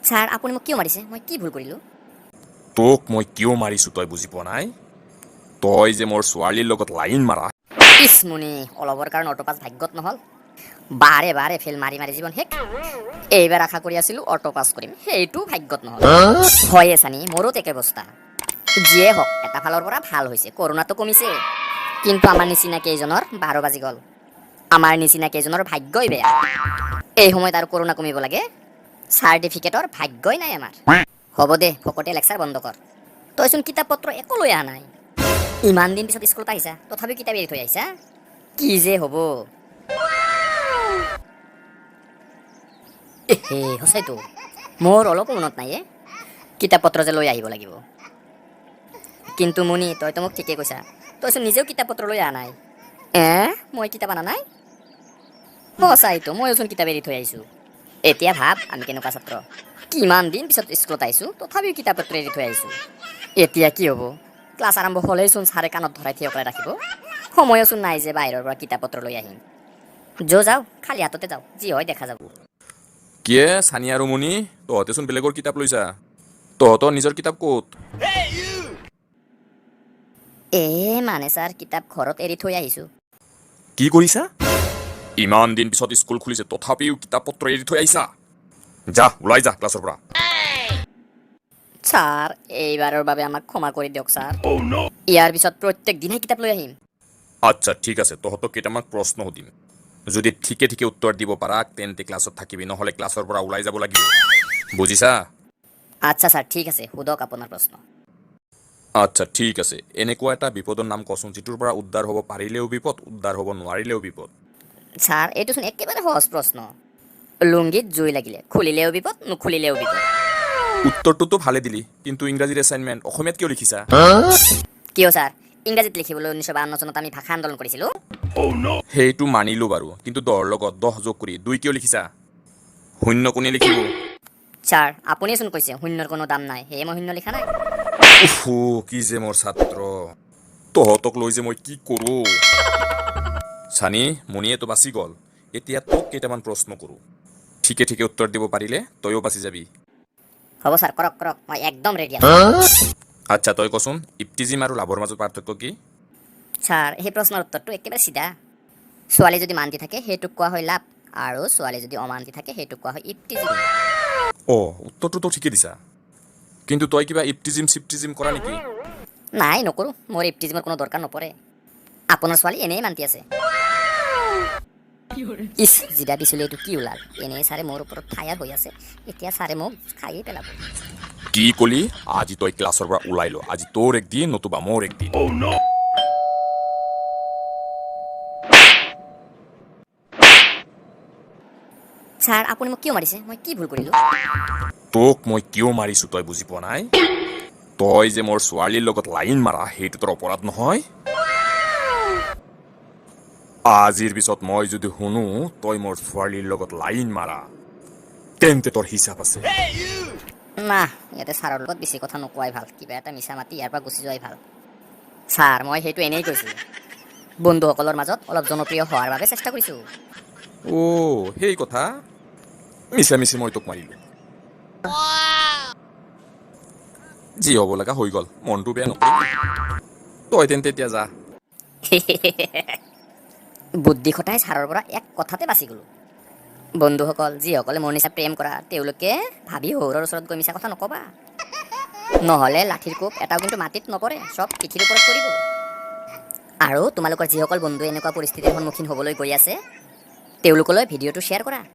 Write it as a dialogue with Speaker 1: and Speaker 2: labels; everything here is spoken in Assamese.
Speaker 1: ছাৰ, আপুনি মোক কিয় মাৰিছে? মই কি ভুল কৰিলোঁ?
Speaker 2: তোক মই কিয় মাৰিছো তই বুজি পোৱা নাই? তই যে মোৰ ছোৱালীৰ লগত লাইন মাৰা।
Speaker 1: ইছ মুনি, অলপৰ কাৰণে অট'পাছ ভাগ্যত নহ'ল। বাৰে বাৰে ফেইল মাৰি মাৰি জীৱন শেষ। এইবাৰ আশা কৰি আছিলোঁ অট'পাছ কৰিম, সেইটো ভাগ্যত নহ'ল। হয়ে চানি, মোৰো একে অৱস্থা। যিয়ে হওক, এটা ফালৰ পৰা ভাল হৈছে, কৰোণাটো কমিছে। কিন্তু আমাৰ নিচিনা কেইজনৰ 12 বাজি গ'ল। আমাৰ নিচিনা কেইজনৰ ভাগ্যই বেয়া। এই সময়ত আৰু কৰোণা কমিব লাগে, চাৰ্টিফিকেটৰ ভাগ্যই নাই আমাৰ। হ'ব দে, ফকটীয়া লেকচাৰ বন্ধ কৰ। তইচোন কিতাপ পত্ৰ একো লৈ অহা নাই। ইমান দিন পিছত স্কুলত আহিছা, তথাপিও কিতাপ এৰি থৈ আহিছা। কি যে হ'ব! এহে, সঁচাইতো মোৰ অলপো মনত নাই এ, কিতাপ পত্ৰ যে লৈ আহিব লাগিব। কিন্তু মুনি, তইতো মোক ঠিকেই কৈছা, তইচোন নিজেও কিতাপ পত্ৰ লৈ অহা নাই। এ, মই কিতাপ অনা নাই? সঁচাইতো, ময়োচোন কিতাপ এৰি থৈ আহিছোঁ। এতিয়া ভাব, আমি কেনেকুৱা ছাত্ৰ। কিমান দিন পিছত স্কুলত আহিছোঁ, তথাপিও কিতাপ পত্ৰ এৰি থৈ আহিছোঁ। এতিয়া কি হ'ব? ক্লাছ আৰম্ভ হ'লেইচোন ছাৰে কাণত ধৰাই থিয় কৰাই ৰাখিব। সময়োচোন নাই যে বাহিৰৰ পৰা কিতাপ পত্ৰ লৈ আহিম। যো যাওঁ, খালী হাততে যাওঁ, যি হয় দেখা যাব।
Speaker 2: কিয়ে চানি আৰু মুনি, তহঁতেচোন বেলেগৰ কিতাপ লৈছা, তহঁতৰ নিজৰ কিতাপ ক'ত?
Speaker 1: এ মানে ছাৰ, কিতাপ ঘৰত এৰি থৈ আহিছোঁ।
Speaker 2: কি কৰিছা? ইমান দিন পিছত স্কুল খুলিছে, তথাপিও কিতাপ পত্ৰ এৰি থৈ আহিছা? যা, ওলাই যা ক্লাছৰ পৰা।
Speaker 1: ছাৰ, এইবাৰৰ বাবে আমাক ক্ষমা কৰি দিয়ক ছাৰ। ইয়াৰ পিছত প্ৰত্যেক দিনাই কিতাপ লৈ আহিম।
Speaker 2: আচ্ছা, ঠিক আছে। তহঁতক কেইটামান প্ৰশ্ন সুধিম। যদি ঠিকে ঠিকে উত্তৰ দিব পাৰা, তেন্তে ক্লাছত থাকিবি, নহ'লে ক্লাছৰ পৰা ওলাই যাব লাগিব। বুজিছা?
Speaker 1: আচ্ছা ছাৰ, ঠিক আছে, সোধক আপোনাৰ প্ৰশ্ন।
Speaker 2: আচ্ছা, ঠিক আছে। এনেকুৱা এটা বিপদৰ নাম কচোন, যিটোৰ পৰা উদ্ধাৰ হ'ব পাৰিলেও বিপদ, উদ্ধাৰ হ'ব নোৱাৰিলেও বিপদ।
Speaker 1: ছাৰ, এইটোচোন একেবাৰে সহজ প্ৰশ্ন। লুংগীত জুই লাগিলে খুলিলেও বিপদ, নুখুলিলেও বিপদ।
Speaker 2: উত্তৰটোতো ভালে দিলি, কিন্তু ইংৰাজীৰ এছাইনমেণ্ট অসমীয়াত কিয় লিখিছা?
Speaker 1: কিয় ছাৰ, ইংৰাজীত লিখিবলৈ 1952 চনত আমি ভাষা আন্দোলন কৰিছিলোঁ?
Speaker 2: সেইটো মানিলো বাৰু, কিন্তু 10ৰ লগত 10 যোগ কৰি 2 কিয় লিখিছা? শূন্য কোনে লিখিব?
Speaker 1: ছাৰ, আপুনিয়েচোন কৈছে শূন্যৰ কোনো দাম নাই, সেয়ে মই শূন্য লিখা নাই।
Speaker 2: উফু, কি যে মোৰ ছাত্ৰ! তহঁতক লৈ যে মই কি কৰোঁ! চানি, মুনিয়েতো বাচি গ'ল। এতিয়া তোক কেইটামান প্ৰশ্ন কৰোঁ। ঠিকে ঠিকে উত্তৰ দিব পাৰিলে তয়ো বাচি যাবি।
Speaker 1: হ'ব ছাৰ, কৰক কৰক, মই একদম ৰেডি আছোঁ।
Speaker 2: আচ্ছা, তই কচোন, ইপ্তিজিম আৰু লাভৰ মাজত পাৰ্থক্য কি?
Speaker 1: ছাৰ, সেই প্ৰশ্নৰ উত্তৰটো একেবাৰে চিধা। ছোৱালী যদি মান্তি থাকে, সেইটোক কোৱা হয় লাভ, আৰু ছোৱালী যদি অমান্তি থাকে, সেইটোক কোৱা হয় ইপ্তিজিম।
Speaker 2: অঁ, উত্তৰটোতো ঠিকে দিছা, কিন্তু তই কিবা ইপ্তিজিম চিপ্তিজিম কৰা নেকি?
Speaker 1: নাই, নকৰোঁ। মোৰ ইপ্তিজিমৰ কোনো দৰকাৰ নপৰে। আপোনাৰ ছোৱালী এনেই মান্তি আছে। ইছ, জিদা বিচলি, এইটো কি ওলাল? এনেই ছাৰে মোৰ ওপৰত ফায়াৰ হৈ আছে, এতিয়া ছাৰে মোক খায়েই পেলাব।
Speaker 2: কি কলি? আজি তই ক্লাছৰ পৰা ওলাই ল। আজি তোৰ একদিন, নতুবা মোৰ একদিন।
Speaker 1: ছাৰ, আপুনি মোক কিয় মাৰিছে? মই কি ভুল কৰিলোঁ?
Speaker 2: তোক মই কিয় মাৰিছো তই বুজি পোৱা নাই? তই যে মোৰ ছোৱালীৰ লগত লাইন মাৰা, সেইটো তোৰ অপৰাধ নহয়? আজিৰ পিছত মই যদি শুনো তই মোৰ ছোৱালীৰ লগত লাইন মাৰা, তেন্তে তোৰ হিচাপ আছে।
Speaker 1: না, ইয়াতে ছাৰৰ লগত বেছি কথা নোকোৱাই ভাল। কিবা এটা মিছা মাতি ইয়াৰ পৰা গুচি যোৱাই ভাল। ছাৰ, মই সেইটো এনেই কৈছোঁ। বন্ধুসকলৰ মাজত অলপ জনপ্ৰিয় হোৱাৰ বাবে চেষ্টা কৰিছোঁ।
Speaker 2: অ', সেই কথা। মিছা মিছি মই তোক মাৰিলো। যি হ'ব লগা হৈ গ'ল, মনটো বেয়া নকৰিবি। তই তেন্তে এতিয়া যা।
Speaker 1: বুদ্ধি খটাই ছাৰৰ পৰা এক কথাতে বাচি গ'লোঁ। বন্ধুসকল, যিসকলে মোৰ নিচিনা প্ৰেম কৰা, তেওঁলোকে ভাবি শহুৰৰ ওচৰত গৈ মিছা কথা নক'বা। নহ'লে লাঠিৰ কোব এটাও কিন্তু মাটিত নপৰে, চব পিঠিৰ ওপৰত পৰিব। আৰু তোমালোকৰ যিসকল বন্ধু এনেকুৱা পৰিস্থিতিৰ সন্মুখীন হ'বলৈ গৈ আছে, তেওঁলোকলৈ ভিডিঅ'টো শ্বেয়াৰ কৰা।